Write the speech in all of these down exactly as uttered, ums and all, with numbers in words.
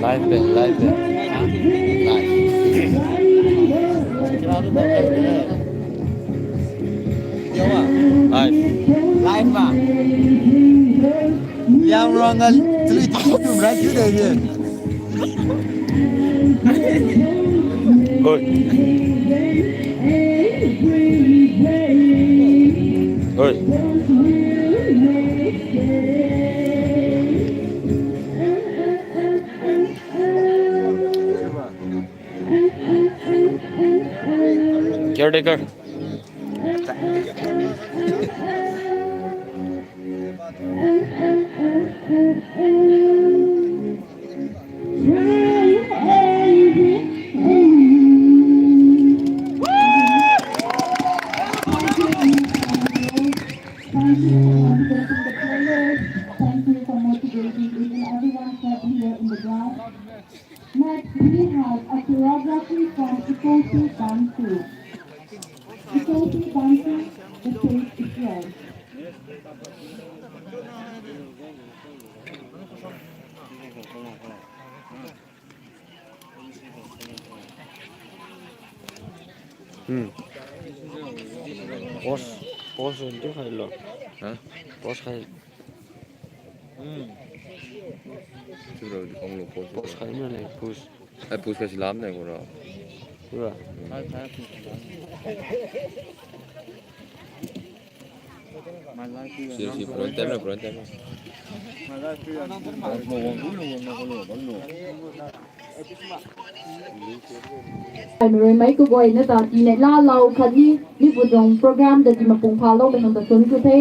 Live pe, live pe. Live. Live. Live ma. Liang rong a three, two, two, right? You there, yeah. Oi. Oi. Caretaker. Thank you for motivating the players. Thank you for motivating even everyone present here in the ground. Next, we have a choreography from Ikosi Bantu. Ikosi Bantu, the stage is yours. Hmm. Pause, pause tu khai lo. Ha? Pause khai. Hmm. Tu rau di kong lo pause. Pause khai na le, pause. Ai, pause khai silam na ko rau. Pura. Si, si, puran tem na, puran tem na. Ai, mei rui mei kaguayna ta tii nei laalou khatni, mi pu tuang program ta tii mapung phaloumei khang ta thuanc ku the.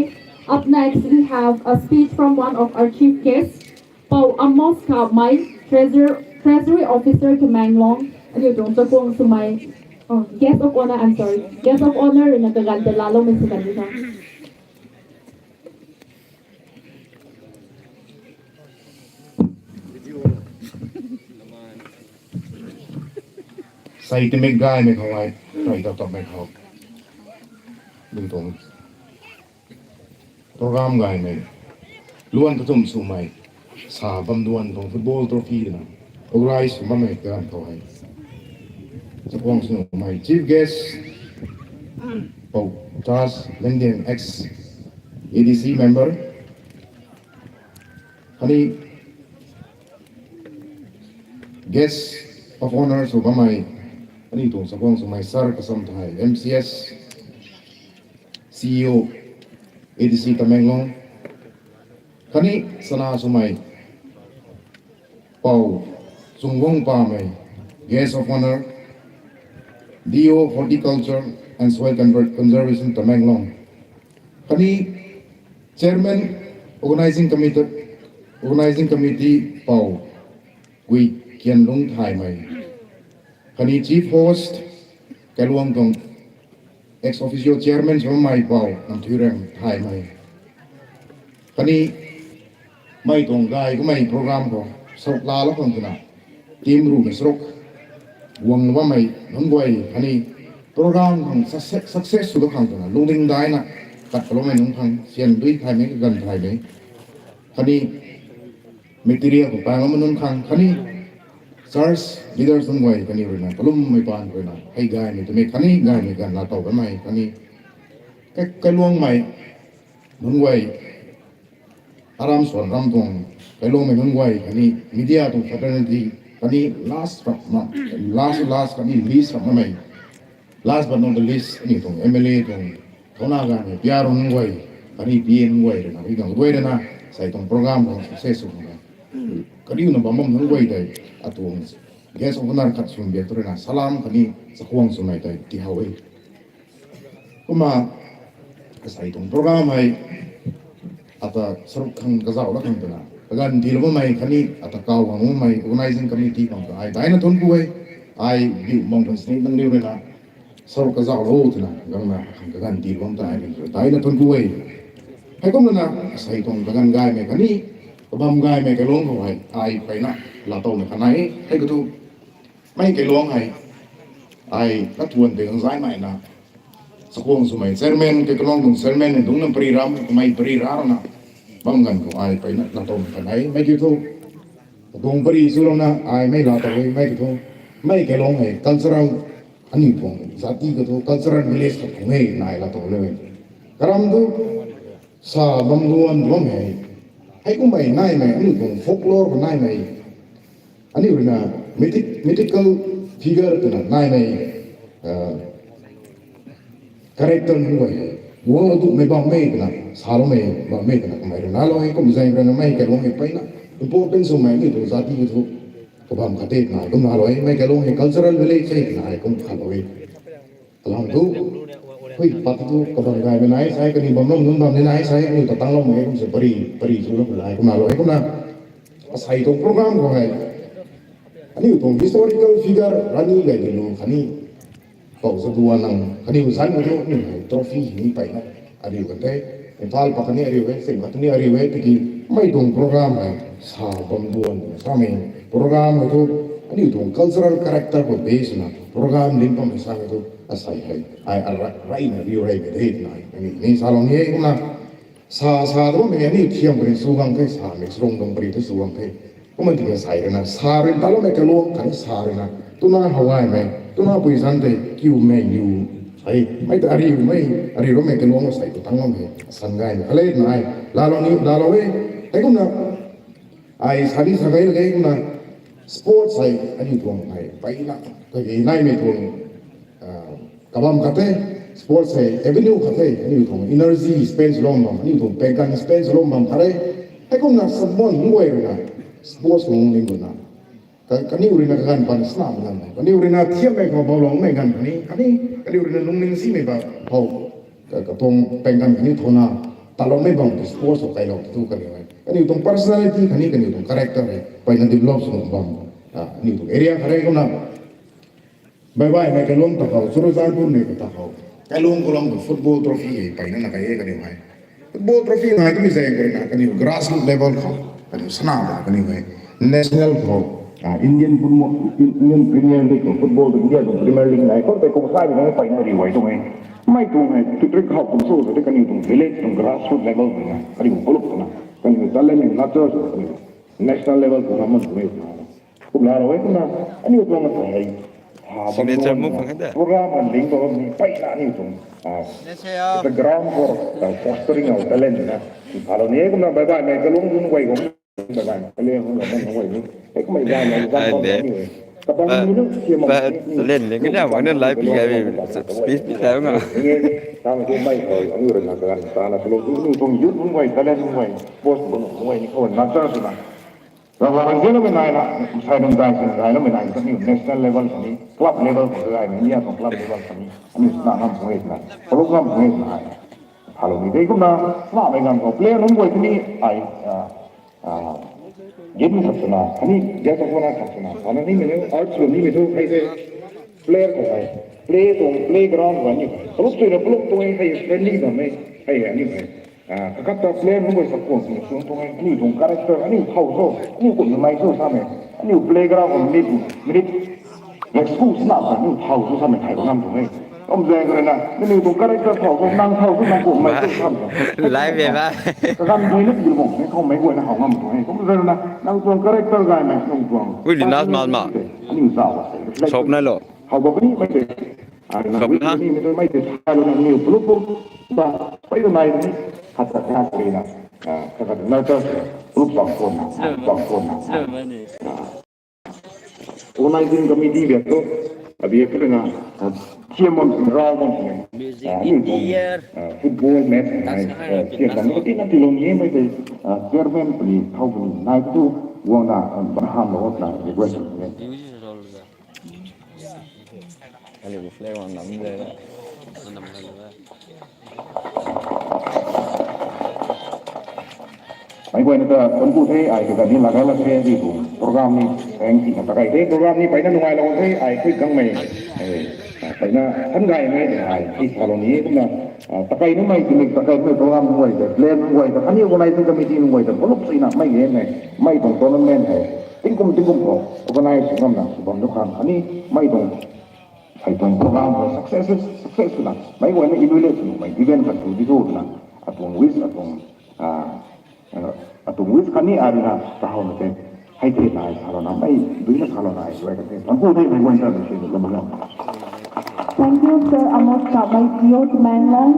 Up next, we have a speech from one of our chief guests, Pou Amos Khamei, Treasurer, Treasury Officer, Tamenglong. Aniu tuang chakhwang swmei, oh, Guest of Honor, I'm sorry, Guest of Honor ruina kaganv ta laaloumei sw kan di tho. Sei timik gaymei khou ai, rui tau tapmei khou. Ding tuang program gaymei. Luan kathumh swmei. Sa bam duan tuang football trophy twna. Organize sw bammei kaganv khou hei. Chakhwang swmei. Chief guest. Pou Charles Lengdian, ex A D C member. Khatni Guest of Honor sw bammei, aniu tuang chakhwang swmei Sir Kasam Thai, M C S, C E O, A D C Tamenglong. Khatni sana swmei Pou Chungwang Pamei, Guest of Honor, D O Horticulture and Soil Conver-, Conservation Tamenglong. Khatni Chairman Organizing Committee, Organizing Committee Pou Gui Kianlung Thaimei. Khatni Chief Host, Kailuang tuang ex officio Chairman sw bammei Pou Namthuirang Thaimei. Khatni mei tuang gay kamei program khou, saruk laalou khang twna. Team ruhmei saruk. Guang bammei nunc guay, khatni program khang success, success sw da khang twna. Lungding daina, kat paloumei nunc khang, sian dui thaimei, kaganv thaimei. Khatni material khou pang lamei nunc khang, khatni church leaders nunc guay, kaniw ruina, kalummei paan ruina, hei gaymei twmei, khatni gaymei ganv laa tow bammei, khatni kai, kailuangmei nunc guay, aram suan ram tuang, kailuangmei nunc guay, khatni media tuang fraternity, khatni last rap ma, last, last, khatni least rap mamei. Last but not the least, aniu tuang M L A tuang, thouna ganv, P R nunc guay, khatni P A nunc guay ruina, i tuang guay ruina, sei tuang program tuang success sw khang. Kariuna bam bam nunc guay tei, atuang guest of honour khat swn biak tu ruina salam khatni chakhwang swmei tei tihow e. Kumna asei tuang program hei ata saruk khang kazauh la khang twna kaganv tiilou bammei khatni ata kaw khang bammei organizing committee khang ta ai daina thuanc ku e. Ai biu mang khang sini nang liu ruina saruk kazauhlou twna gangna khang kaganv tiilou bam ta ai daina thuanc ku e. Heikumna asei tuang kaganv gaymei khatni kabam gaymei kaluang khou hei ai peyna laatowmei khat nai e. Hei kathu mei kaluang hei ai kathuan tei gangzaimei na chakhwang swmei chairman, kaluang tuang chairman dungcna pari ram kamei pari ra rana bam ganv khou ai peyna laatowmei khat nai e. Mei kiu thu tuang pari swlouna ai mei laatow e. Mei kiu thu mei kaluang hei cultural, aniu tuang zati kathu cultural village khat khang e nai laatow le. Karam thu sa bam luan bam hei, heikummei naimei aniu tuang folklore khou naimei, aniu ruina mythic- mythical figure twna naimei character nunc guay hei guanglou duhmei bammei twna saloumei bammei twna kamei rui nalou e. Kum zaeng ruina mei kaluang hei peyna important swmei aniu tuang zati kathu kabam khat e twna kum nalou e. Mei kaluang hei cultural village e twna kum khat lou e. Kalam thu hui pat thu kabam gaymei nai sa e, kaniw bam ram nunc bam ni nai sa e, aniu ta tangloumei kum se pari pari swlou lai kum nalou e. Kumna asei tuang program khou hei aniu tuang historical figure Rani Gaidinliu khatni Pou Jadonang khatni zanc khou thu aniu hei trophy hei ni peyna ariu kan the. Imphal pat khatni ariu e, Sing pat khatni ariu e, tiki mei tuang program hei sa bam luan samei program hei thu aniu tuang cultural character khou base swna program ling bammei samei thu asei hei ai ara- reyna riu reymei de twna ni salou ni e. Kumna sa sa tu bammei aniu thiam pari sw gang the, samei sarung tuang pari thu sw gang the. Kumna tiki asei ruina sa rui taloumei kaluang khatni sa ruina twna how gaymei twna pui zanc tei kiumei niu hei mei ta ariumei ariuloumei kaluang asei tu tangloumei san gaymei khat le twna ai laalou ni laalou e. Heikumna ai sa ni sa gay la e. Kumna sports hei aniu tuang hei peyna kage naimei tuang kabam khat the. Sports hei avenue khat the aniu tuang energy spend lou bam, aniu tuang pengkan spend lou bam khat e. Heikumna sabon nunc guay ruina sports khou lungning guna kaniw ruina kaganv pan snamei ganv, kaniw ruina thiammei khou bouloumei ganv khatni khatni kaniw ruina lungning simei ba khou katuang pengkan khatni thouna taloumei bam tu sports khou kailou tu kaniw hei kaniw tuang personality khatni kaniw tuang character hei peyna develop sw bam aniu tuang area khat e. Kumna baibaimei kaluang ta khou Churachandpurmei khou ta khou kailuang kaluang khou football trophy hei peyna na kai e kaniw hei. Football trophy nai twmei zaeng khou ruina kaniw grassroot level khou kaniw sana ta kaniw hei national khou Indian football, Indian Premier League khou football tu India tuang Premier League nai khou tei kum sai na peyna riu e tuang e. Mei tuang hei tutrik khou kum sw ta kaniw tuang village tuang grassroot level khou na kaniw club khou na kaniw talent nurture sw kaniw national level khou na man tu e. Kum laalou e. Kumna aniu tuang asei hei Signature move khang de. Program an ling bam ni peyna aniu tuang the ground for fostering our talent na salou ni e. Kumna baibaimei kaluang nunc guay khou baibai kaliang nunc guay ni heikumna baimei example ni e. Kabang ni nu siam talent ni kanya wang na lai pi ga speech pi ta nga. Tang tu mei khou aniu ruina kaganv tana salou tu aniu tuang youth nunc guay, talent nunc guay, sports nunc guay ni khou nurture swna Rang rang zianloumei nai na, sai nung dai sin gayloumei nai kaniw national level khatni club level khou gaymei India tuang club level khatni aniu sna ngam tuang e twna, club ngam tuang e twna ai thalou ni de. Kumna snamei ganv khou player nunc guay tini ai game khat swna khatni guest of honour khat swna sana nimei nu arts lou nimei thu hei se player khou hei play tuang playground khou aniu club swna club tuang hei friendly bammei hei aniu hei kakhat ta player nunc guay sa kuang swna sung tuang e. Aniu tuang character aniu thow cho, aniu kumhmei cho samei aniu playground khou minute minute like school sna ta aniu thow cho samei thay ngam tuang e. Kum zaeng khou ruina nangniw tuang character thow cho, nang thow cho, nang kumhmei cho samei Live e ba. Kaganv guay na bil bang ni khou mei guayna how ngam tuang e. Kum zaeng ruina nang tuang character gaymei nang tuang Ui, Linus Malma. Aniu zauc Sop na lo. How ba puni mei tei Sop na. Ni mei tei mei tei thalou na niw pulup pulup ba pei nai ni khat khat na pui na khat khat na ta pulup bang phone na bang phone na. Organizing committee biak tu abi khat na thiam mon rau mon ni Music, ni India, football match nai thiam bang ni tina tilung ni mei tei chairman puni khou puni nai tu guang na ban ham lo na request ni. Aliu flag wang nam le. Nam le. Mei guayna ta thuanc ku the, ai kata ni lagay la the, di bu program ni, aeng ti na takai the, program ni peyna nungai lou the, ai kui kangmei, ai, peyna than gaymei, ai, ti salou ni, kumna, ah, takai numei, ti ni takai numei program nungai ta, plan nungai ta, khatni organizing committee nungai ta, group sina, mei ge mei, mei tuang tournament hei, tingkum, tingkum khou, organize ngamna, bam du khang, khatni, mei tuang, hei tuang program hei success, success swna, mei guayna evaluate swna, mei event khat tu di tu na, atuang wish, atuang, ah, atuang wish khatni arina, kahow na te, hei the nai, salou na, mei, duina salou nai, guay khat the, thuanc ku the, mei guayna ta, mei si, lama lama. Thank you, Sir Amos Kamei, C E O Tamenglong.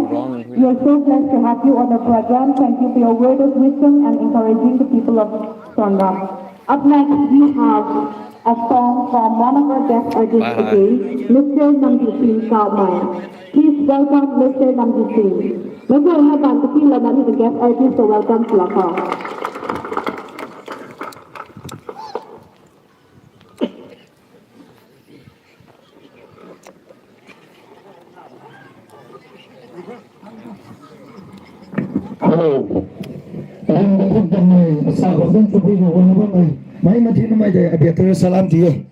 We are so blessed to have you on the program. Thank you for your word of wisdom and encouraging the people of Tonga. Up next, we have a song from one of our guest artists again, Mister Namjit Singh Kamei. Please welcome Mister Namjit Singh. Let's go ahead and begin the guest artist to welcome Sulakha. Hello. Mei mathina mei de, abiatur salam tiye.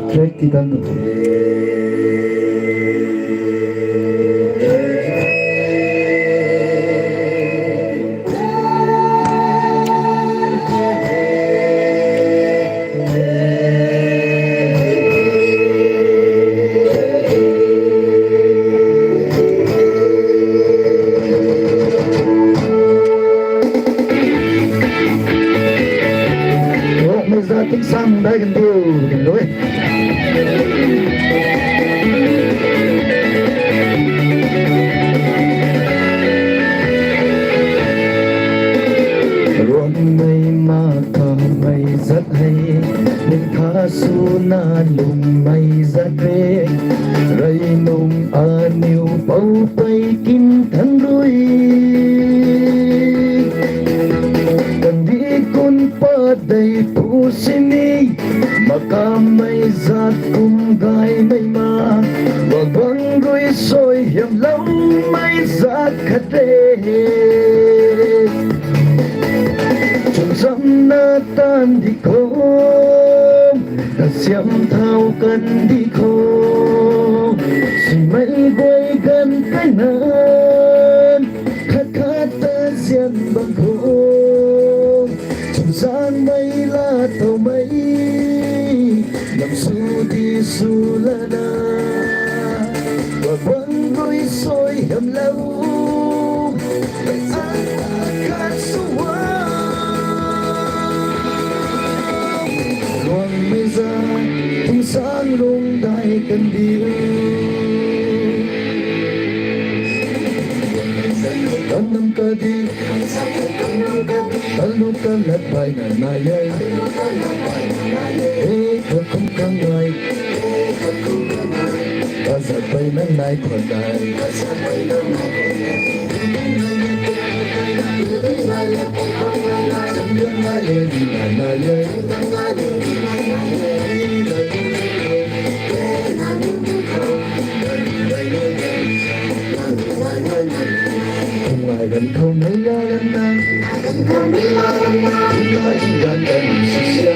Track ti tan tu. Rongmei zat tingsaeng dai kan diu, kan lui. Rongmei ma kamei zat hei, ning kha swna lungmei zat re. Rey nung aniu pou pei kin thang rui. Kandih kun pat dei pu sini, makamei zat kum gaymei ma. Wabang rui soi hiamloumei zat khat re. Chungzamna tan di khou, kasiam thau kan di khou, simei guay gan kainan, khat khat ta sian bang khou, chungzangmei la thaumei, lam su di su lana, wabang rui soi hiamlou. Rongmei zat tingsaeng lung dai kan diu. Kan nam ka di, kan lu kan lat bai na nai e. E khat kum kang nai. Kazat bai nang nai khwan nai. Ngai gan khou mei la gan na. Ngai gan gan sisia.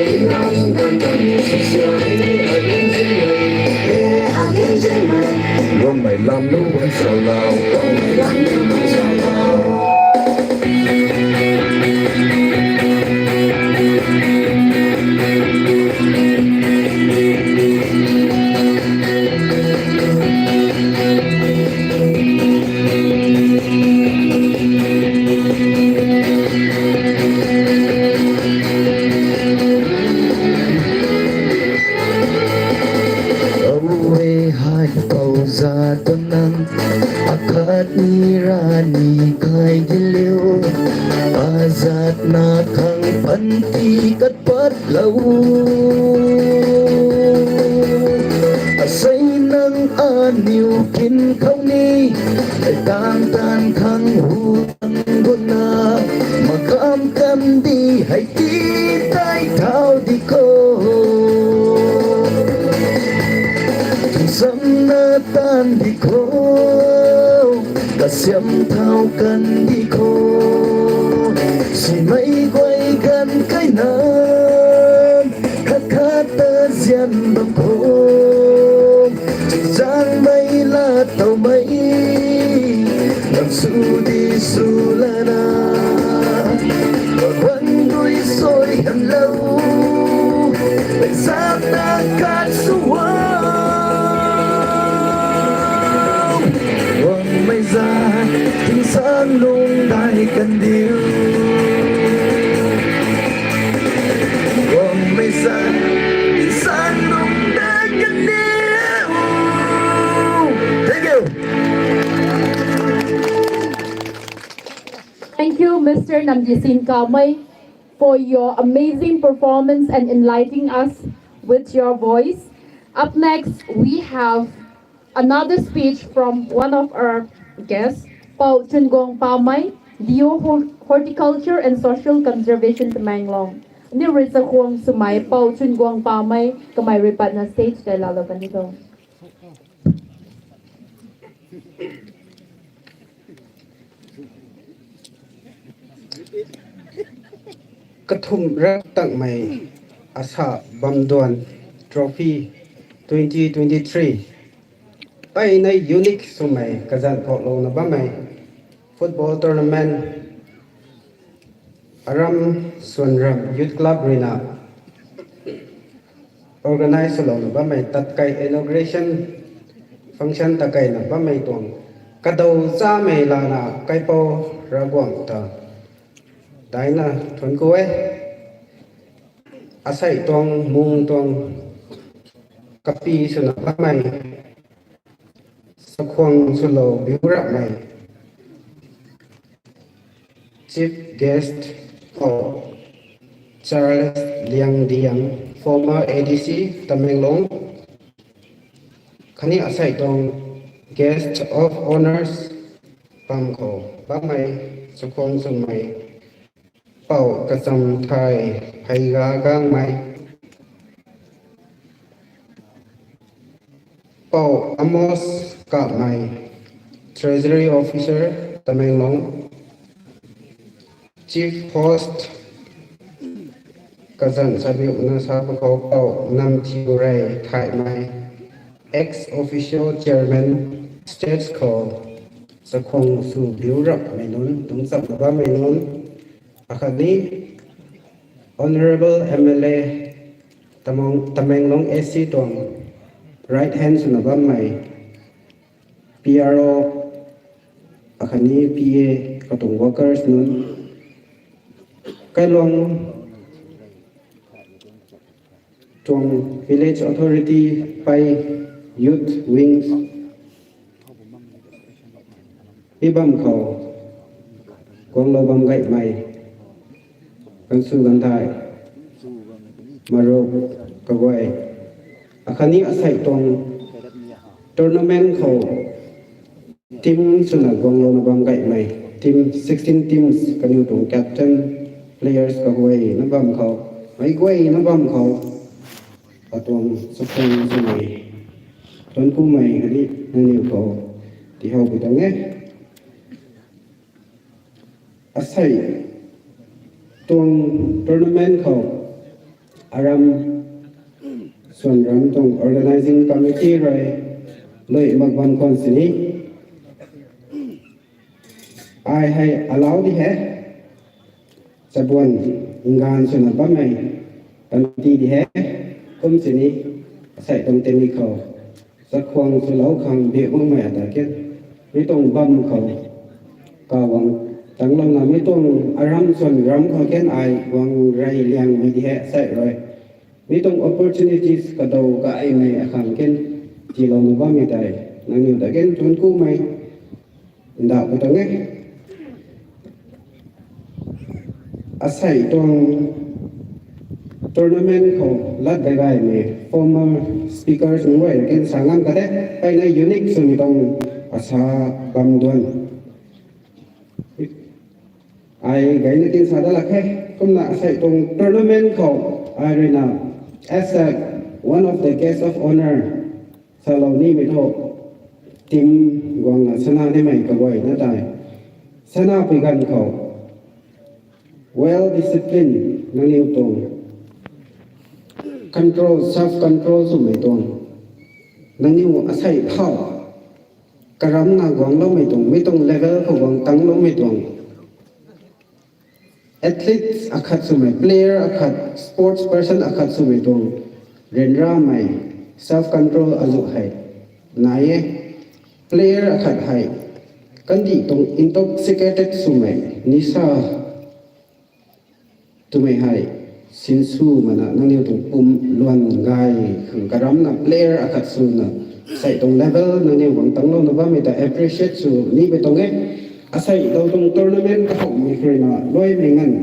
Rongmei lam lu wan sa lau. Awe hai pou za tun nang, akhat ni ra ni Patlou. Asei nang aniu kin khou ni, tan tan khang hu ang guna, makam kan di hei ti tai thau di ko. Samna tan di ko, kasiam thau kan di ko. Simei guay kan kai nam, khat khat ta zian bam khou, zang mei la tau mei, lam su di su lana, wan rui soi han lou, zat na kat su wa. Wang mei zat, ting sang lung dai kan diu. Wang mei zat, ting sang lung dai kan diu. Thank you. Thank you, Mister Namjisin Kamei, for your amazing performance and enlightening us with your voice. Up next, we have another speech from one of our guests, Pou Chunguang Pamei, D O Hor-, Horticulture and Social Conservation Tamenglong. Ni rui chakhwang swmei Pou Chunguang Pamei, kamei rui patna stage tei laalou kan di tho. Kathumh rak tangmei Asa Bamduan Trophy twenty twenty-three. Pei nei unique swmei kazanc phoklouna bammei football tournament Aram Swanram Youth Club ruina organize swlouna bammei tatkai inauguration function takeina bammei tuang kadou chamei lana kaipou Ravguangc ta daina thuanc ku e. Asei tuang mung tuang kapi swna bammei chakhwang swlou biu rapmei Chief guest of Charles Liangdiang, former A D C Tamenglong, khatni asei tuang guest of honours bam khou bammei chakhwang swmei Pou Kacham Thai Pheiga Gangmei, Pou Amos Kamei, Treasury Officer, Tamenglong, Chief Host, kazanc sabiuna sa pa khou Pou Namthiurei Thaimei, Ex Officio Chairman, States khou chakhwang sw biu rapmei nunc, dungchamna bammei nunc, akhatni Honourable M L A Tamang-, Tamenglong A C tuang right hand swna bammei P R O akhatni P A katuang workers nunc, kailuang tuang village authority pei youth wings, mi bam khou guanglou bam gaymei gansu ganthai, marup kaguay, akhatni asei tuang tournament khou team swna guanglouna bam gaymei, team sixteen teams kaniw tuang captain, players kaguayna bam khou, meic guayna bam khou, katuang chakhwang swmei thuanc kumei khatni nangniw khou tihoupui tuang e. Asei tuang tournament khou Aram Swanram tuang organising committee rui lui mak bam khwan sini, ai hei allow di he, chabuan nganv swna bammei panty di he, kum sini asei tuang temi khou chakhwang swlou khang biak makmei ata khe, mi tuang bam khou kaguang tanglouna mi tuang Aram Swanram khou khe ai guang rey liangmei di he asei rui. Mi tuang opportunities kadou kaimei akhang khe tiilouna bammei tei nangniw ta khe thuanc kumei ndauh khou tuang e. Asei tuang Tournament khou lat dei gaymei former speakers nunc guay kin sa ngam kade, mpeyna unique swmei tuang asa bam duan. Ai gayna kin sa dat lak khe. Kumna asei tuang tournament khou ai ruina as a one of the guest of honour salou nimei thu, team guangna sana nimei kaguayna tei, sana pui ganv khou well discipline nangniw tuang control, self control swmei tuang, nangniw asei thau karamna guangloumei tuang, mi tuang level khou guang tangloumei tuang, athletes akhat swmei, player akhat, sports person akhat swmei tuang ryanramei self control azu hei nai e. Player akhat hei kandih tuang intoxicated swmei nisa twmei hei sinsw mana nangniw tuang pum luan gay khang karamna player akhat swna asei tuang level nangniw guang tanglouna bammei ta appreciate sw nimei tuang e. Asei dau tuang tournament kahowmei khruina luaimei nganv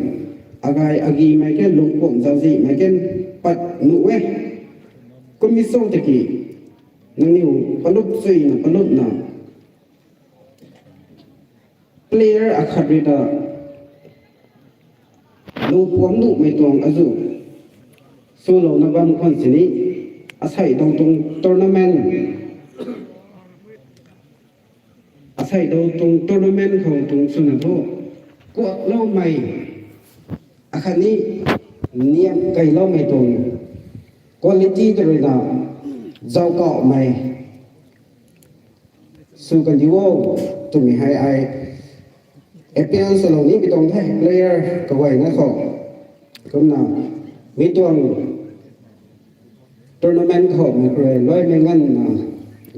agay agimei ken lungpuang zauzihmei ken pat nuh e. Kum mi cho tiki nangniw palup suina palupna player akhat rui ta lungpuam nuhmei tuang azu swlouna bam khwan sini, asei dau tuang tournament, asei dau tuang tournament khou tuang swna thu kuakloumei akhatni niam keiloumei tuang quality tei ruina zaukauhmei sw kandi o twmei hei ai appeal swlou nimei tuang the player kaguayna khou. Kumna mi tuang tournament khou mei khruai luaimei nganvna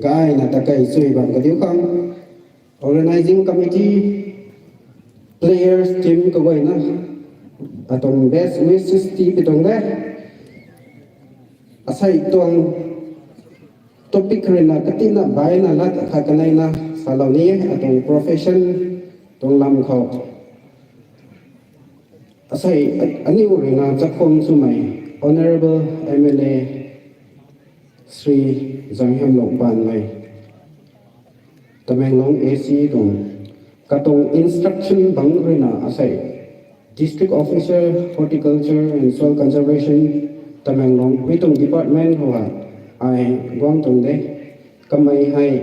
gayna takei chui bam kadiu khang organising committee, players, team kaguayna atuang best wishes tipui tuang de. Asei tuang topic ruina katina baina lat khat kaneina salou ni e, atuang profession tuang lam khou. Asei aniu ruina chakhwang swmei Honourable M L A Shri Zanghiamlou Panmei, Tamenglong A C tuang katuang instruction bang ruina asei District Officer, Horticulture and Soil Conservation, Tamenglong, mi tuang department khou hei ai guang tuang de. Kamei hei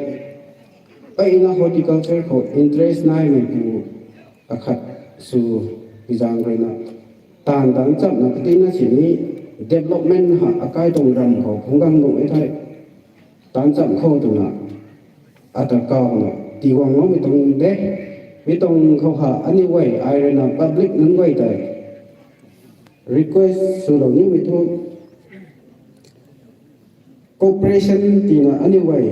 mpeyna horticulture khou interest naimeipu akhat sw, izang ruina taanv taanc chamna katina sini development ha akai tuang ram khou phungc gang nuh e thei taanc cham khou twna ata kawna tiguangloumei tuang de. Mi tuang khou ha aniu guay ai ruina public nunc guay tei request swlou nimei thu cooperation tina aniu guay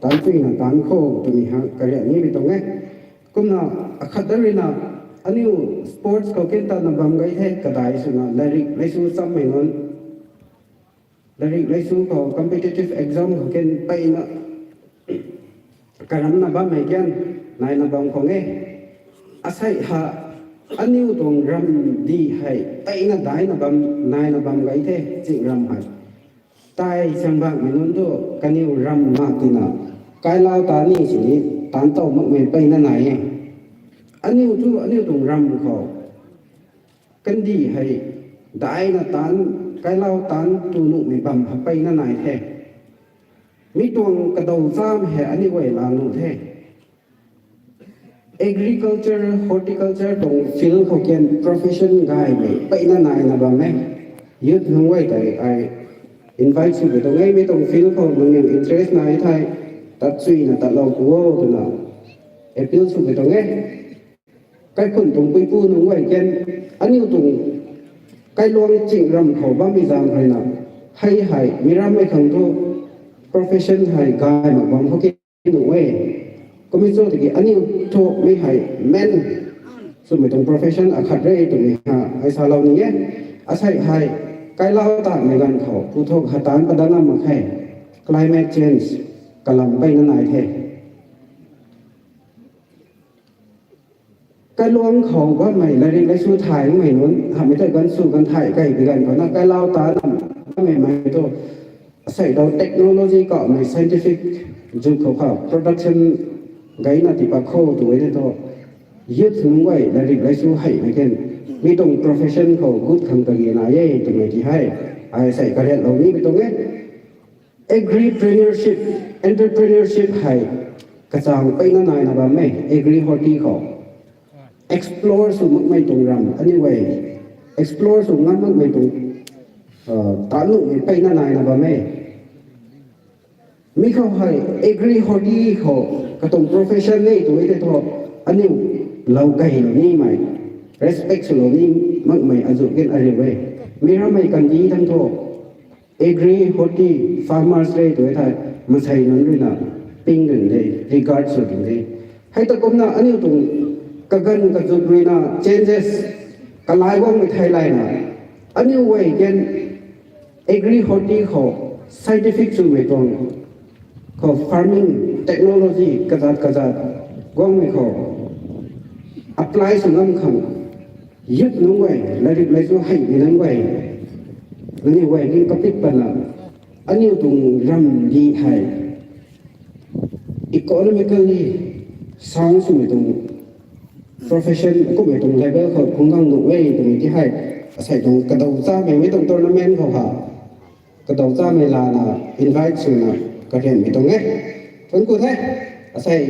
taanc chuina taanc khou twmei ha kariak nimei tuang e. Kumna akhat da ruina aniu sports khou ken tatna bam gay the, kadai swna lairik laisu chammei nunc lairik laisu khou competitive exam khou ken mpeyna karamna bammei kian naina bam khang e. Asei ha aniu tuang ram di hei mpeyna daina bam naina bam gay the, ching ram hei. Tai changbakmei nunc tu kaniw ram mak tina kailau ta ni sini taanc tow makmei mpeyna nai e. Aniu tu aniu tuang ram khou kandih hei daina taanc, kailau taanc tu nuhmei bam ha mpeyna nai the. Mi tuang kadaw cham hei aniu guay la nuh the. Agriculture, horticulture tuang field khou kian profession gaymei mpeyna naina bam e. Youth nunc guay tei ai invite swpui tuang e, mi tuang field khou nangniw interest nai thei tat chuina tatlou pu o twna appeal swpui tuang e. Kaikhun tuang puipu nunc guay ken aniu tuang kailuang ching ram khou bammei zaeng ruina hei hei mi rammei khang thu profession hei gay mak bam khou ki nuh e. Kumei cho tiki aniu thumei hei men swmei tuang profession akhat re twmei ha ai salou ni e. Asei hei kailau tanmei ganv khou pu thu ha taanc padat ngam mak khe, climate change kalam mpeyna nai the. Kailuang khou bammei, lairik laisu thaymei nunc, hamei tei ganv sw ganv thay kei bi ganv khou na, kailau ta nam bammei mei tu, asei dau technology kaumei scientific zuk khou kha production gayna tiipat khou tu e tei thu, youth nunc guay lairik laisu heimei kan, mi tuang profession khou gut khang kage na e twmei ti hei, ai asei kariatlou ni bi tuang e. Agripreneurship, entrepreneurship hei kachang peyna naina bam e, agri horti khou. Explore sw makmei tuang ram, aniu e. Explore sw ngam makmei tuang, uh, ta nuhmei peyna naina bam e. Mi khou hei agri horti khou katuang profession nei tu e tei thu, aniu lou kei lou nimei, respect swlou ni makmei azu kin ariu e. Mi ramei kandi thang thu, agri horti farmers rei tu e thei, masei nunc ruina ping dun de, regard sw dun de. Hei ta kumna aniu tuang kaganv kazuk ruina changes kalai guangmei thei layna, aniu e kan agri horti khou scientific swmei tuang khou farming technology kazat kazat guangmei khou apply sw ngam khang, youth nunc guay, lairik laisu heimei nunc guay, nangniw guay ning kapit patna, aniu tuang ramdi hei economically sound swmei tuang profession kummei tuang level khou phungc gang nuh e twmei ti hei, asei tuang kadaw chamei mei tuang tournament khou ha, kadaw chamei lana invite swna karianmei tuang e. Thuanc ku the, asei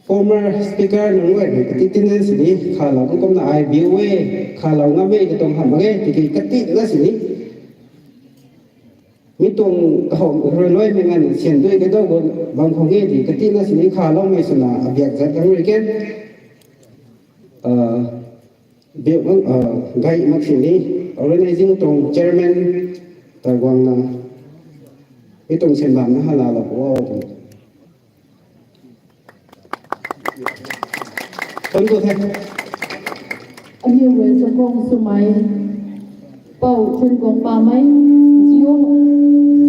former speaker nunc guay rui kati tina sini khalou kumna ai biu e, khalou ngam e katuang hamh mak e, tiki kati na sini mi tuang kahowmei rui luaimei nganv sian dui kadau gu bam khou nge di katina sini khaloumei swna abiak zat gang rui ken, ah, biak, ah, gay mak sini organizing tuang chairman ta guangna mi tuang sian bamna halalou pu o. Thuanc ku the. Aniu rui chakhwang swmei Pou Chunguang Pamei, G O,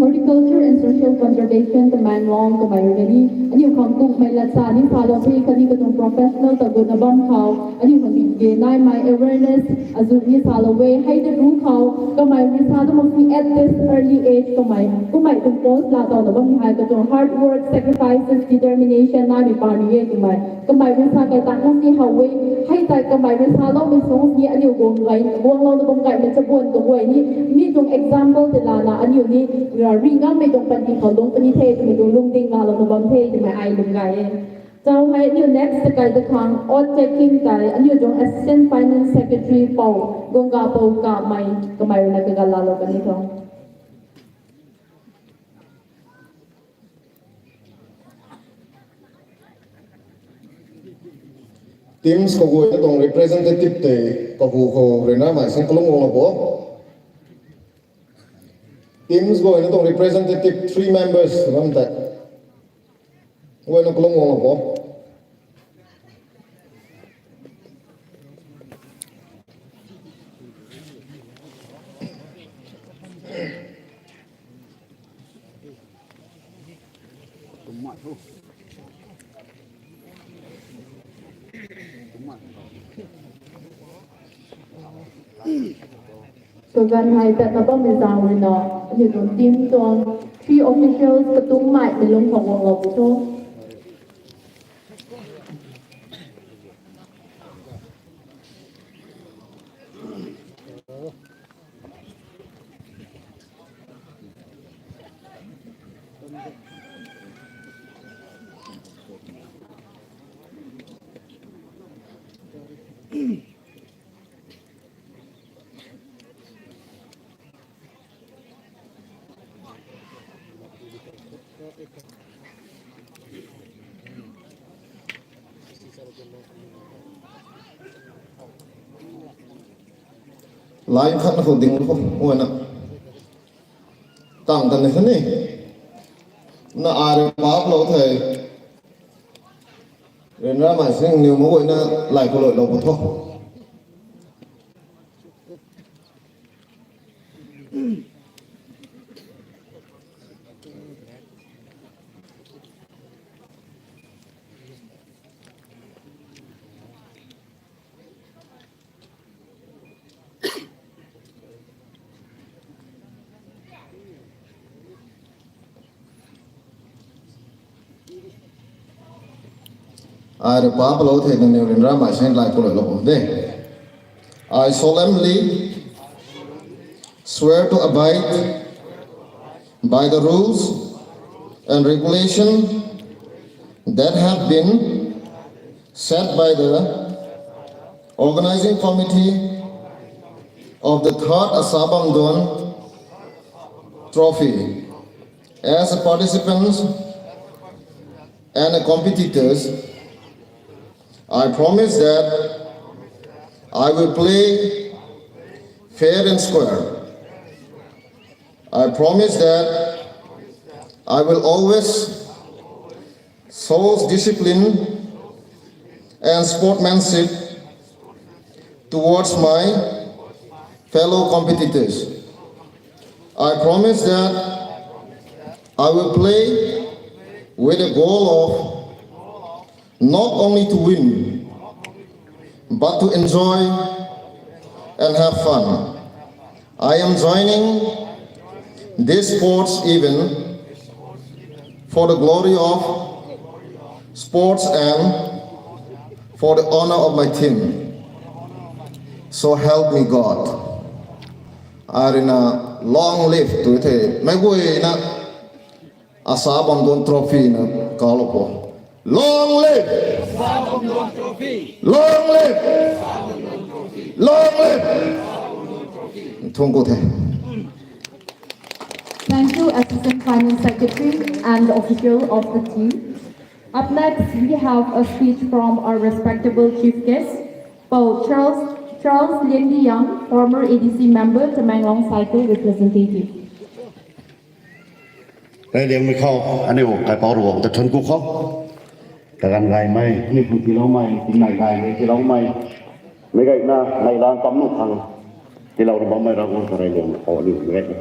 Horticulture and Social Conservation, Tamenglong, kamei rui ni aniu khang kumhmei lat sa ni salou the, khatni katuang professional ta gutna bam khou aniu khang di ge naimei awareness azu ni salou e. Hei ta ru khou kamei rui sa tu mak si at this early age kamei kummei tuang post laa tawna bammei hei katuang hard work, sacrifices, determination naimei paan ni e twmei kamei rui sa kai tang na si how e. Hei tei kamei rui saloumei sung si aniu guang gay, guanglouna bam gaymei chabuan kaguay ni mi tuang example tei lana aniu ni, ah, ri ngammei tuang panty khou lung puni the twmei tuang lungding lalouna bam the twmei ai lung gay e. Chau hei aniu next ta kai ta khang oath taking tei aniu tuang Assistant Finance Secretary Pou Guangga Pou Kamei, kamei rui na kagal laalou kani tho. Teams kaguayna tuang representative tei kahu khou ryanramei sing kalung guanglou bo. Teams guayna tuang representative three members ram tei guayna kalung guanglou bo. Kaganv hei tatna bammei zaeng rui na aniu tuang team tuang three officials katungmei mei lung khou guanglou pu tho. Line khat na khou ding khou, oi na. Tang tan ni kha ni. Na ai rui paap lou the. Ryanramei sing niw mak guayna lai khou lou lou pu tho. Ai rui pa palou the nangniw rui ramei seng lai ku lou de. I solemnly swear to abide by the rules and regulation that have been set by the organizing committee of the third Asa Bamdon Trophy. As a participant and a competitors, I promise that I will play fair and square. I promise that I will always show discipline and sportsmanship towards my fellow competitors. I promise that I will play with a goal of not only to win, but to enjoy and have fun. I am joining this sports event for the glory of sports and for the honor of my team. So help me God. Ai ruina long live tu the. Mei guayna Asa Bamdon Trophy na kalou po. Long live! Long live! Long live! Thungku the. Thank you, Assistant Finance Secretary and the official of the team. Up next, we have a speech from our respectable chief guest, Pou Charles, Charles Lendi Young, former A D C member, Tamenglong Cycle representative. Reyliangmei khou aniu kaipouc Ravguangc ta thuanc ku khou, kaganv gaymei, aniu khang tiiloumei, tingnai gaymei tiiloumei, meic guayna neihla kam nuh khang tiilou na bammei Ravguangc ta reyliangmei khou aniu meic guayna